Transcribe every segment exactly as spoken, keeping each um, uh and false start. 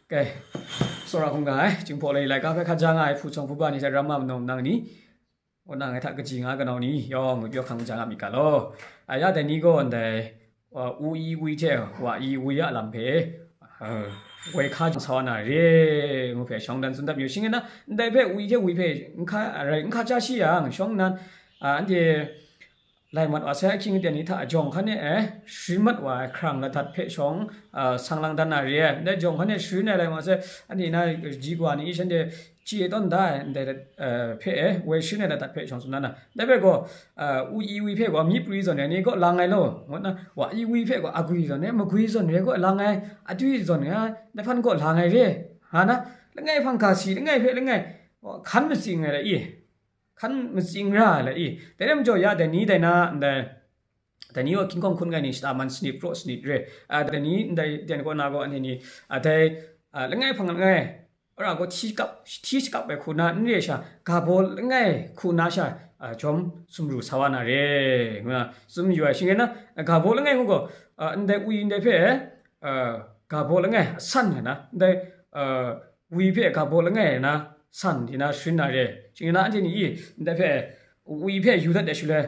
Kai, tsawra hkungga ai, Jinghpaw lai laika hpe hkat ja nga ai hpu chyawm hpu ba ni hte ramma manaw manang ni, kaw na ngai hta kaji nga kanau ni yawng ngwi pyaw hkang ja nga myit ga law. A ya dai ni gaw ndai, uh, u i wi hte wa i wi a lam hpe, uh, woi hka jang sa wa na re ngu hpe shawng dan tsun dat mayu. Shing rai na, ndai hpe wi hte wi hpe n hka, rai n hka ja shi yang, shawng nnan, uh, anhte lai mat wa sai ahkying aten ni hta jawng hkan e, eh, sharin mat wa ai hkrang ladat hpe shawng, uh, sang lang dan na re ai. Ndai jawng hkan e sharin ai lai mat sai, anhte na ji kawa ni shanhte chye tawn da ai, ndai, eh, hpe, eh, woi sharin ai ladat hpe shawng tsun dan na. Dai hpe gaw, uh, u i wi hpe gaw, myi pri zawn ai ni kaw lang ai law, ngut na, wa i wi hpe gaw, agwi zawn ai, magwi zawn ai kaw lang ai, adwi zawn ai, dai hpan kaw lang ai re, nga na, langai hpang ga si, langai hpe langai, hkan matsing ai la i, hkan matsing ra ai la i, dai rai majaw ya dai ni dai na, ndai, dai ni gaw hkying hkawng hkun ngai ni shata man sanit, praw sanit re, a, dai ni ndai ten kaw na gaw, anhte ni, a, dai, a, langai hpang langai, Wora gaw hti shakap, hti shakap ai hku na n re sha, ga baw langai hku na sha, a, jawm sumru sa wa na re, ngu na tsun mayu ai. Shing rai na, ga baw langai ngu gaw, a, ndai wi ndai hpe, a, ga baw langai asan ai na, ndai, a, wi hpe ga baw langai ai na san di na sharin na re. Shing rai na, anhte ni i ndai hpe, wi hpe yu dat ai shaloi,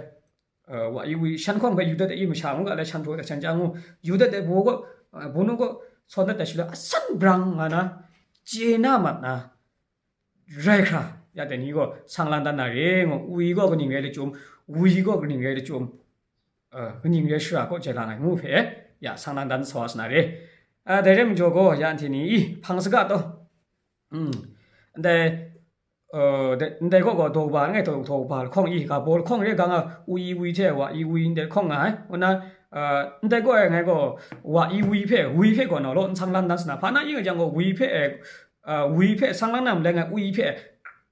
uh, wa i wi shan hkawng hpe yu dat ai i masha ngu ga lai, shan hpaw dat shan chyang ngu yu dat ai baw gaw, uh, bawnu gaw sawn dat ai shaloi asan brang nga na, chye na mat na, rai hkra, ya dai ni gaw sang lang dan na re ngu, wi gaw kaning rai lachyum, wi gaw kaning rai lachyum, uh, kaning rai shara kaw jai lang ai ngu hpe, ya sang lang dan sa wa sa na re. Uh, dai rai majaw gaw, ya anhte ni i hpang saga taw, mm, ndai, uh, dai, ndai kaw gaw daw ba langai, daw, daw ba lahkawng i, ga baw lahkawng re ga nga, u i wi hte wa i wi ndai lahkawng nga ai. Ngu na, uh, ndai kaw e ngai gaw, wa i wi hpe, wi hpe gaw nau law, n sang lang dan sa na, hpa na i nga jang gaw, wi hpe, uh, wi hpe sang lang na malai ngai, u i hpe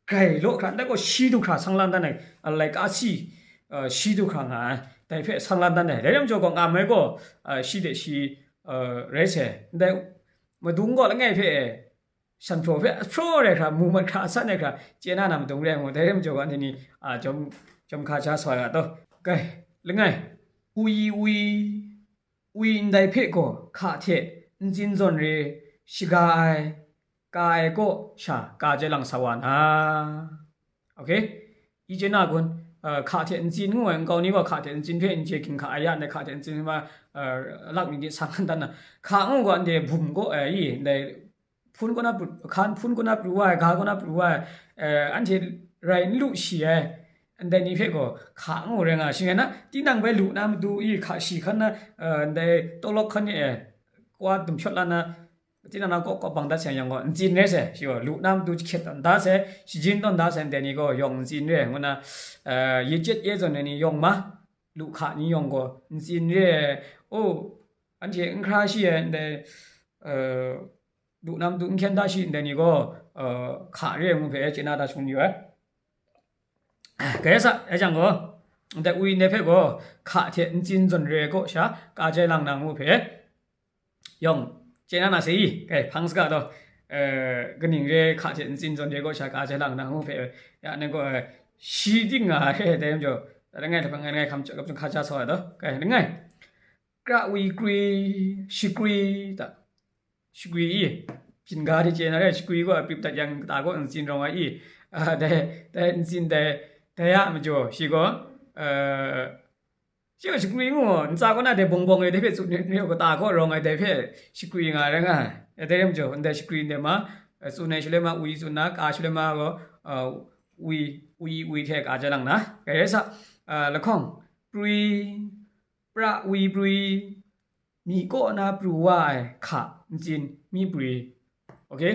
grai law hkra, ndai gaw shi du hkra sang lang dan ai, uh, laika si, uh, shi du hkra nga ai, dai hpe sang lang dan ai. Dai rai majaw gaw, nga mai gaw, uh, shi de shi, uh, rai sai, ndai madung gaw langai hpe, shan hpraw hpe ahpraw rai hkra, mu mat hkra, asan ai hkra, chye na na madung re ai ngu, dai rai majaw gaw, anhte ni, a, jawm, jawm hka ja sa ai ga taw. Kai, langai, u i wi, wi ndai hpe gaw, hka hte ntsin zawn re, shaga ai, ka ai kaw sha, ka jai lang sa wa na. Okay? I chye na kun, uh, hka hte ntsin ngu ai nkau ni gaw hka hte ntsin hpe n chye ginhka ai ya ndai, hka hte ntsin ma, uh, lak ni de sang dan na. Hka ngu gaw ndai bum kaw ai i, ndai hpun kaw na pru, hkan hpun kaw na pru wa ai, ga kaw na pru wa ai, uh, anhte rai n lu shi ai, ndai ni hpe gaw hka ngu rai nga, shing rai na, tinang bai lu na matu i hka shi hkan na, uh, ndai tawlawk hkan e, kwa dum shawt la na, tinang na kaw kaw bang dat sai yang gaw, ntsin re sai, shi gaw, lu na matu jahkyet tawn da sai, shajin tawn da sai, ndai ni gaw, yawng ntsin re, ngu na, uh, ye chyet ye zawn ai ni yawng ma, lu hka ni yawng gaw, ntsin re, o, anhte n hkra shi ai, ndai, uh, lu na matu n hkyen da shi, ndai ni gaw, uh, hka re, ngu hpe, chye na da shangun yu ai. Kai sa, ai jang gaw, ndai wi ndai hpe gaw, hka hte ntsin zawn re ai kaw sha, ka jai lang na ngu hpe, yawng, chye na na se i, kai, hpang saga taw, eh, kaning re hka hte ntsin zawn re gaw sha ka jai lang na ngu hpe, ya, nang gaw, eh, shi ting nga ai, dai majaw, langai hta hpa ngai, langai hkam, hkam hka ja sa ai taw, kai, langai, kra wi kri, shakri, ta, shakri i, byin ga de chye na re, shakri gaw, a prip dat yang, kata gaw, ntsin rawng ai i, ah, dai, dai, ntsin dai, dai a majaw, shi gaw, eh, Shi gaw shakri ngu, ntsa kaw na dai bawng bawng e dai hpe tsun ai, kata kaw rawng ai dai hpe shakri nga ai rai nga ai. Dai rai majaw, ndai shakri ndai ma, tsun ai shaloi ma, wi tsun na, ka shaloi ma gaw, uh, wi, wi, wi hte ka ja lang na, kai rai sa, uh, lahkawng, pri, pra wi pri, myi kaw na pru wa ai hka, ntsin, myi pri. Okay?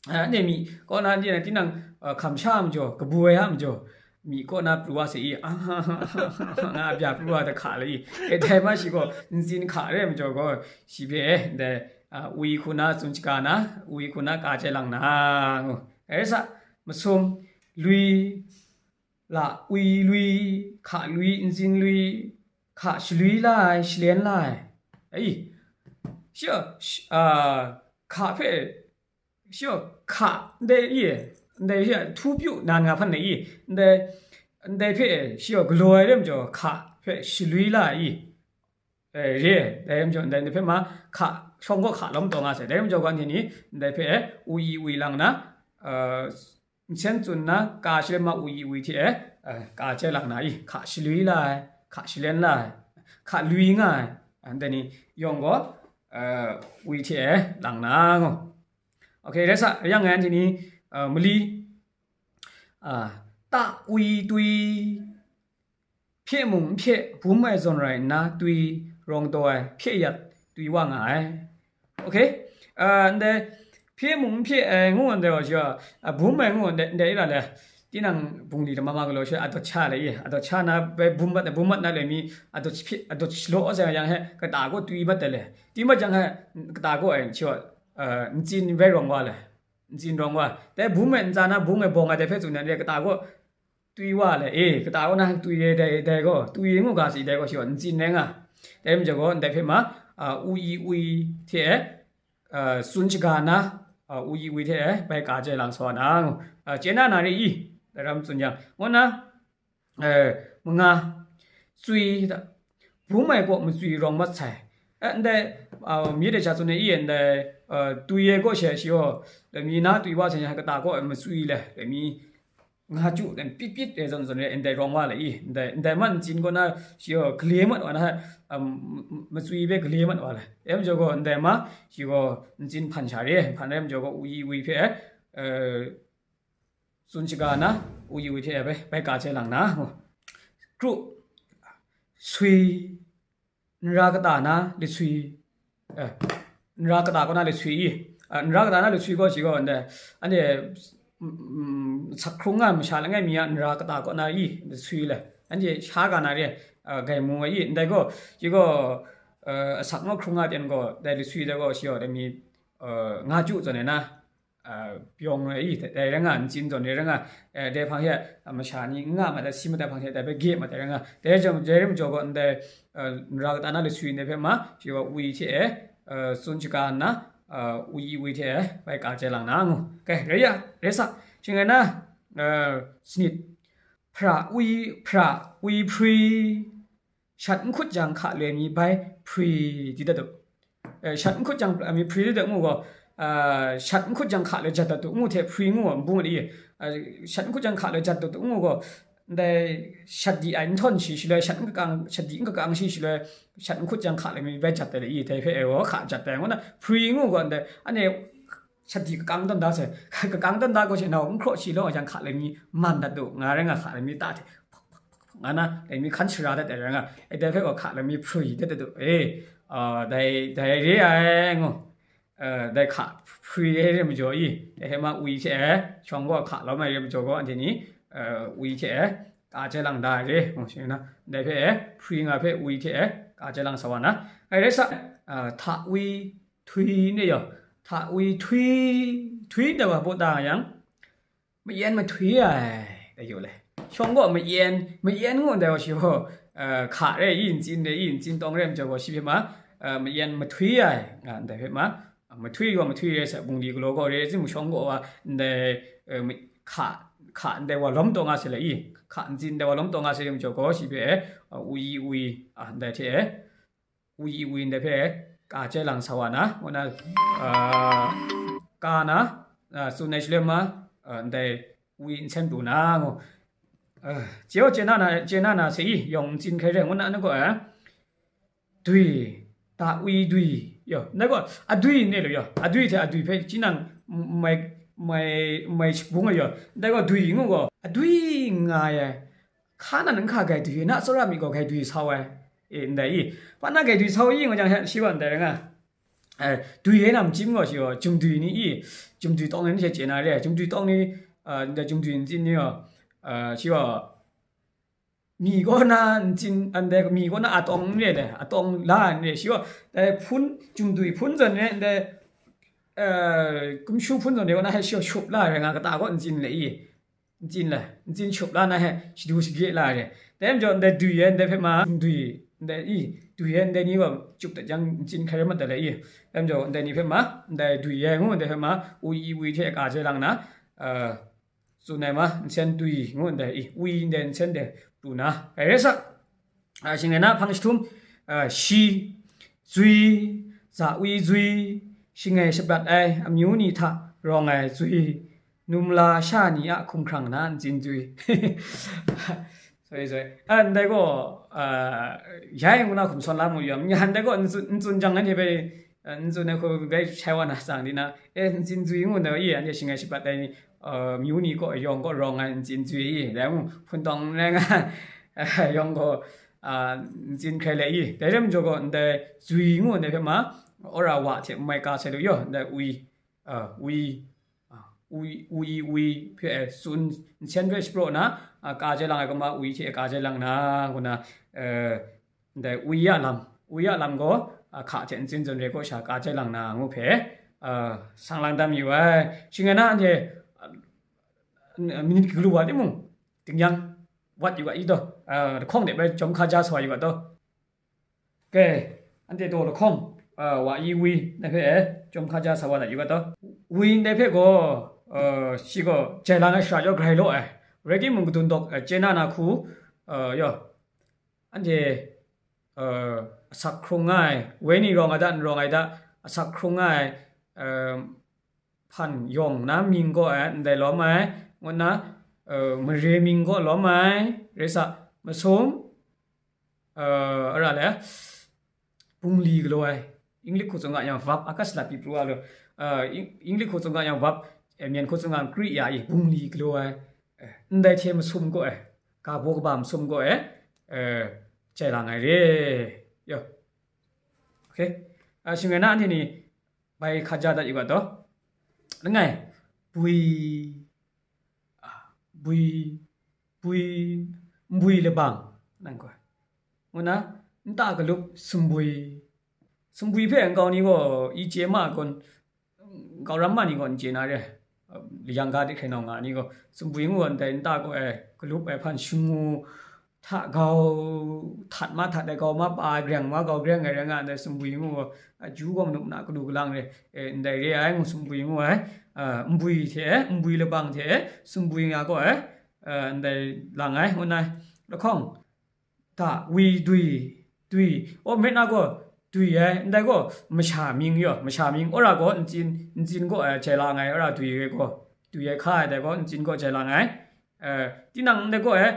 Ah, anhte myi kaw na, tinang, tinang, ah, hkam sha a majaw, kabu ai a majaw, myi kaw na pru wa sai i, nga bya pru wa da hka lai i, e dai ma shi gaw, ntsin hka re ai majaw gaw, shi hpe, ndai, ah, wi hku na tsun shaga na, wi hku na ka chye lang na, ngu. Dai rai sa, masum, lui, la, wi lui, hka lui, ntsin lui, hka shalui la ai, shalen la ai. Ai, shi, sh-, ah, hka hpe, shi, hka, ndai i, ndai shi, htu pyu nan nga hpan na i, ndai, ndai hpe, shi, galaw ai rai majaw, hka hpe shalui la ai i, eh, re, dai majaw, ndai, ndai hpe ma, hka, shawng gaw hka lawm taw nga sai. Dai rai majaw gaw, anhte ni ndai hpe e, u i wi lang na, uh, nsen tsun na, ka shalem ma u i wi hte e, uh, ka chye lang na i, hka shalwi la ai, hka shalen la ai, hka lui nga ai, ndai ni yawng gaw, uh, wi hte e lang na ngu. Okay, rai sa, rai yang ngai anhte ni, uh, mali, uh, ta wi twi, hpye mung n hpye, bum ai zawn rai nna, twi rawng taw ai, hpye yat, twi wa nga ai. Okay? Uh, ndai, hpye mung n hpye ai ngu ndai wa shi wa, uh, bum ai ngu ndai, ndai i la le, tinang bungli lama ma galaw shi, a dawt sha le i, a dawt sha na bai bum mat, bum mat na le mi, a dawt hpye, a dawt shalaw sai yang he, kata gaw twi mat ai le. Twi mat jang he, kata gaw ai, shi wa, uh, ntsin bai rawng wa le. Ntsin rawng wa. Dai bum ai ntsa na, bum ai bawng ai dai hpe tsun ai, kata gaw twi wa le, e, kata gaw na twi e dai, dai gaw, twi e ngu ga si dai gaw shi gaw, ntsin rai nga. Dai majaw gaw, ndai hpe ma, a, u i wi hte e, a, tsun shaga na, a, u i wi hte e, bai ka chye lang sa wa na, ngu, a, chye na na re i, dai ram tsun yang, ngu na, e, manga, tswi, bum ai kaw matswi rawng mat sai. E, ndai, a, mi de sha tsun e i, ndai, a, twi e gaw she shi gaw, dai mi na twi wa sai, kata kaw e matswi le, dai mi, nga chyu dan pit pit re zawn zawn re, ndai rawng wa le i, ndai, ndai man ntsin kaw na, shi gaw gale mat wa na, um, matswi hpe gale mat wa le. Dai majaw gaw, ndai ma, shi gaw ntsin hpan sha re, hpan rai majaw gaw, u i wi hpe, eh, tsun shaga na, u i wi hte bai, bai ka chye lang na, kru, swi, nra kata na liswi, eh, nra kata kaw na liswi i, eh, nra kata na liswi gaw shi gaw ndai, anhte, mm, mm, sak hkrung nga masha langai mi a nra kata kaw na i liswi le, anhte sha ga na re, eh, gai mu ai i, ndai gaw, shi gaw, eh, asak naw hkrung nga ten gaw, dai liswi dai gaw shi gaw dai mi, eh, nga chyu zawn ai na, a, pyawng ai i, dai rai nga, ntsin zawn rai nga, e, dai hpang hte, a, masha ni n nga mat ai, si mat ai hpang hte, dai hpe gye mat ai rai nga. Dai jang, dai rai majaw gaw, ndai, a, nra kata na liswi ndai hpe ma, shi wa wi hte e, a, tsun shaga nna, a, wi wi hte e, bai ka chye lang na ngu. Kai, rai ya, rai sa, shing rai na, a, sanit, hpra wi, hpra wi hpri, shat n hkut jang hka loi mi bai hpri di dat u. Eh, shat n hkut jang, eh, mi hpri di dat ngu gaw, ah, shat n hkut jang hka loi jat dat u ngu hte hpri ngu gaw, n bung ai, eh, shat n hkut jang hka loi jat dat u ngu gaw, ndai shat di ai nhtawm shi shaloi, shat n kakang, shat di n kakang shi shaloi, shat n hkut jang hka loi mi bai jat ai le i, dai hpe e gaw hka jat ai ngu na, hpri ngu gaw, ndai, anhte shat di kakang tawn da sai, kakang tawn da gaw she nau, n hkraw shi law jang hka loi mi man dat u, nga rai nga hka loi mi ta hte, nga na, dai mi hkan shara dat ai rai nga, e dai hpe gaw hka loi mi hpri dat dat u, e, a, dai, dai re ai ngu, e, dai hka hpri ai re majaw i, dai hpe ma wi hte e, shawng gaw hka lawm ai re majaw gaw, anhte ni, e, wi hte e, ka chye lang da ai re, ngu shi na, dai hpe e, hpri nga hpe wi hte e, ka chye lang sa wa na, ai rai sa, a, hta wi, htwi ne yaw, hta wi htwi, htwi ndai wa baw ta yang, mayen mahtwi ai, dai yaw le. Shawng gaw mayen, mayen ngu ndai wa shi gaw, eh, hka re i, ntsin re i, ntsin tawng re majaw gaw shi hpe ma, eh, mayen mahtwi ai, nga ndai hpe ma, mahtwi gaw mahtwi re sa, bungli galaw gaw re, zi mu shawng gaw wa, ndai, eh, ma-, hka, hka ndai wa lawm taw nga se le i, hka ntsin ndai wa lawm taw nga se re majaw gaw shi hpe, eh, wi wi, ah, ndai hte, wi wi ndai hpe ka chye lang sa wa na, ngu na, ah, ka na, ah, tsun ai shaloi ma, ah, ndai wi nsen pru na ngu. Ah, chye, chye na na, chye na na se i, yawng ntsin hkrai re, ngu na, ngu gaw, eh, dwi, ta wi dwi, yaw, ndai gaw, adwi ne lu yaw, adwi hte adwi hpe, tinang mai, mai, mai bung ai yaw, ndai gaw dwi ngu gaw, adwi nga ai, hka nan n hka gai dwi, na tsawra mi gaw gai dwi sau ai, e, ndai i, pa na gai dwi sau i, ngu jang, shi gaw ndai rai nga, e, dwi e na machyim gaw shi gaw, jumdwi ni i, jumdwi tawng ni hte chye na re, jumdwi tawng ni, a, ndai jumdwi ntsin ni gaw, a, shi gaw, mi kaw na ntsin, ndai mi kaw na atawng n re le, atawng la n re, shi gaw, dai hpun, jumdwi hpun zawn re, ndai, e, kumshu hpun zawn re kaw na, shi gaw shup la re nga, kata kaw ntsin le i, ntsin le, ntsin shup la na he, shadu shagye la re. Dai majaw, ndai dwi e, ndai hpe ma, dwi, ndai i, dwi e, ndai ni gaw, chup dat jang, ntsin hkrai mat dat le i. Dai majaw, ndai ni hpe ma, ndai dwi e ngu, ndai hpe ma, wi wi hte ka chye lang na, eh, tsun ai ma, nsen dwi ngu ndai i, wi ndai nsen de pru na, rai rai sa. A, shing rai na, hpang jahtum, a, shi, zwi, za wi zui, shangai shabat ai amyu ni hta rawng ai zui, numla sha ni a hkumhkrang na ntsin zui. Sorry, sorry. A, ndai gaw, a, yai ngu na hkum sawn la mu yawm, ndai gaw n tsun, n tsun jang, anhte bai, a, n tsun ai hku bai shai wa na tsang di na, e, ntsin zui ngu ndai, i, anhte shangai shabat ai ni, a, myu ni kaw, yawng kaw rawng ai ntsin zui i, dai mung hpun tawng n rai nga, a, yawng gaw, a, ntsin hkrai le i, dai rai majaw gaw, ndai zui ngu ndai hpe ma, ora wa hte mai ka sai lu yaw, ndai wi, a, wi, a, wi, wi, wi hpe, e, tsun, nsen hpe shapraw na, a, ka jai lang ai, kuma wi hte ka jai lang na, ngu na, e, ndai wi a lam, wi a lam gaw, a, hka hte ntsin zawn re kaw sha ka jai lang na ngu hpe, a, sang lang dam yu ai. Shing ai na anhte, a, minit galu wa timung, ding yang, wat yu ga i taw, a, lahkawng de bai jawm hkaja sa wa yu ga taw. Ke, anhte daw lahkawng, a, wa i wi, ndai hpe, e, jawm hkaja sa wa na yu ga taw. Wi ndai hpe gaw, a, shi gaw jai lang ai shara jaw grai law ai. Rai timung, kadun dawk, a, chye na na hku, a, yaw, anhte, a, asak hkrung nga ai, woi ni rawng ai da, n rawng ai da, asak hkrung nga ai, a, hpan yawng na mying gaw ai, ndai lawm ai, ngu nna, a, mare mying gaw lawm ai, rai sa, masum, a, ara le, bungli galaw ai, English hku tsun ga yang verb, a ka sala pyi pru a lo, a, Eng-, English hku tsun ga yang verb, e, myen hku tsun ga yang Greek ya i, bungli galaw ai, e, ndai hte masum gaw ai, ka baw kaba masum gaw ai, e, jai lang ai re, yo. Okay. A, shing ai na anhte ni, bai hkaja dat yu ga taw. Langai, bwi, a, bwi, bwi, nbwi labang, nang gaw, ngu na, nta galup sumbwi. Sumbwi hpe nkau ni gaw i chye ma gawn, nkau ram ma ni gaw n chye na re, layang ga de hkrai nau nga ni gaw, sumbwi ngu gaw ndai nta gaw, e, galup ai hpan shangu, hta gau, htat ma htat ai, gau ma pa ai, greng ma gau greng ai rai nga ndai sumbwi ngu gaw, a, ju gaw manup na kadu kalang re, e, ndai re ai ngu sumbwi ngu ai, a, nbwi hte, nbwi labang hte, sumbwi nga gaw ai, a, ndai lang ai, ngu nna, lahkawng, ta, wi, dwi, dwi, o, myit na gaw, dwi ai, ndai gaw, masha mying yaw, masha mying, ora gaw, ntsin, ntsin gaw, e, jai lang ai, ora dwi ai gaw, dwi ai hka ai, dai gaw, ntsin gaw jai lang ai. Eh, tinang ndai gaw e,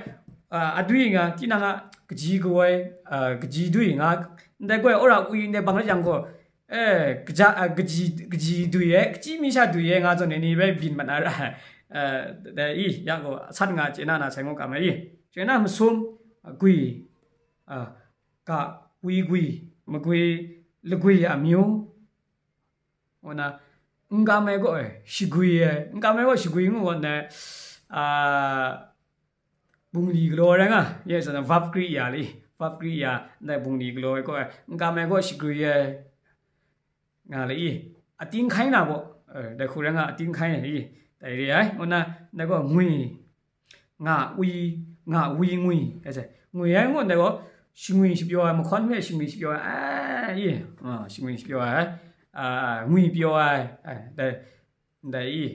ah, adwi nga, tinang a kaji kawoi, ah, kaji dwi nga, ndai gaw e, ora wi ndai bang rai yang gaw, eh, kaja, ah, kaji, kaji dwi e, kaji mi sha dwi e nga zawn e ni bai byin mat na ra. Eh, dai i, ya gaw, asan nga chye na na sai ngu kam ai i. Chye na masum, ah, gwi, ah, ga, wi gwi, magwi, lagwi amyu, ngu na, n kam ai gaw e, shagwi ai, n kam ai gaw shagwi ngu gaw ndai, a, bungli galaw ai rai nga, ye zawn verb kri ya le i, verb kri ya, ndai bungli galaw ai gaw e, n kam ai gaw shagwi ai, nga le i, ating hkai na gaw, eh, dai hku rai nga, ating hkai na i, dai re ai, ngu na, ndai gaw ngwi, nga wi, nga wi ngwi, ai sai. Ngwi ai ngu ndai gaw, shingwi shapyaw ai, mahkawn hpe shingwi shapyaw ai, ai, i, a, shingwi shapyaw ai, a, ngwi pyaw ai, ai, dai, ndai i,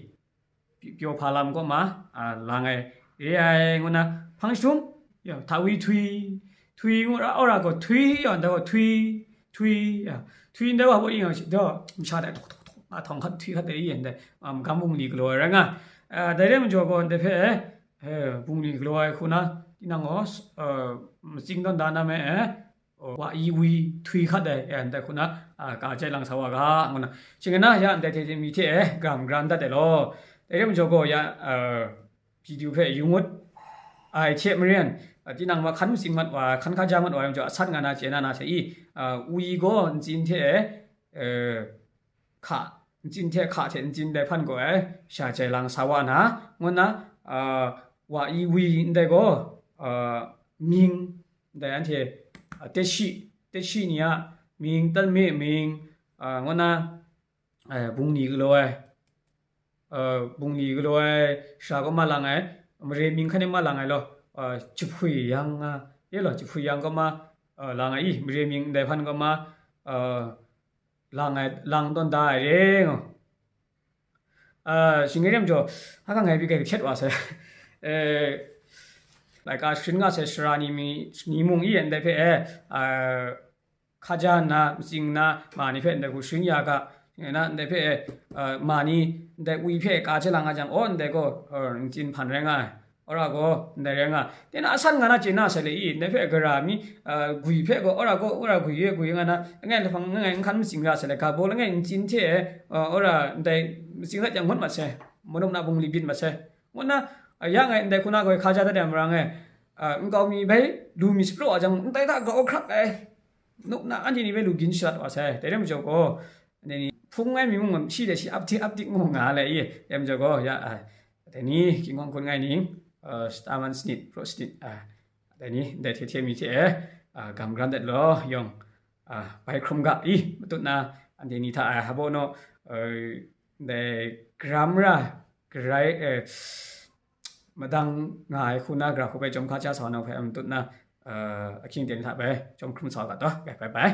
py-, pyaw hpa lam kaw ma, a, lang ai, re ai, ngu na, hpang jahtum, ya, hta wi htwi, htwi ngu ra, ora gaw htwi, ya, ndai gaw htwi, htwi, ya, htwi ndai wa baw i nga shi, daw, masha dai, tok, tok, tok, a, htawng hkat, htwi hkat dai i, ndai, a, magam bungli galaw ai rai nga, a, dai re majaw gaw, ndai hpe, eh, bungli galaw ai hku na, tinang gaw, s-, eh, matsing tawn da na me, eh, wa i wi htwi hkat ai, eh, ndai hku na, ah, ka chye lang sa wa ga, ngu na. Shing nna ya ndai hte mi hte, eh, gram gran dat ai law. Dai re majaw gaw ya, eh, video hpe yu ngut ai hte maren, ah, tinang ma hkan matsing mat wa, hkan hkaja mat wa ai majaw, asan nga na chye na na hte i, ah, wi gaw ntsin hte, eh, hka, ntsin hte hka hte ntsin dai hpan gaw ai, sha jai lang sa wa na, ngu na, a, wa i wi ndai gaw, a, mying, ndai anhte, a, tetshi, tetshi ni a mying, tanme mying, a, ngu na, a, bungli galaw ai, a, bungli galaw ai, sara gaw ma lang ai, mare mying hkan e ma lang ai law, a, jahpwi yang, a, ye law, jahpwi yang gaw ma, a, lang ai i, mare mying ndai hpan gaw ma, a, lang ai, lang tawn da ai re ngu. A, shing re majaw, hka ngai pyi kai kahkyet wa sai. E, laika sharin nga sai sara ni mi, ni mung i ndai hpe, e, a, hkaja nna, matsing nna, ma ni hpe ndai hku sharin ya ga, nga na, ndai hpe, uh, ma ni, ndai wi hpe ka jalang nga jang, aw, ndai gaw, uh, ntsin hpan rai nga ai, ora gaw, ndai rai nga, tinang asan nga na chye na sai le i, ndai hpe gara mi, uh, gwi hpe gaw, ora gaw, ora gwi e gwi nga na, langai lahpang, langai nhkan matsing ra sai le, ga baw langai ntsin hte, uh, ora ndai matsing dat yang ngut mat sai, manum na bungli byin mat sai, ngut na, uh, ya ngai ndai hku na gaw hkaja dat ai marang e, uh, nkau mi bai lu mi shapraw a jang, ndai hta grau hkrak ai, nup na anhte ni bai lu gin shalat wa sai. Dai rai majaw gaw, dai ni hpung ai mi mung shi de shi ap dik ap dik mung nga le i, dai majaw gaw, ya, a, dai ni King Hkawng hkun ngai ning, uh, shata man sanit, praw sanit, a, dai ni, dai hte hte mi hte e, a, gam gran dat law yawng, a, bai hkrum ga i, matut na, anhte ni hta, a, habo no, uh, dai gram ra, grai, eh, madang nga ai hku na, gara hku bai chyawm hkaja sa na hpe, a, matut na, uh, ahkying ten hta bai chyawm hkrum sa ga taw, bai, bai, bai.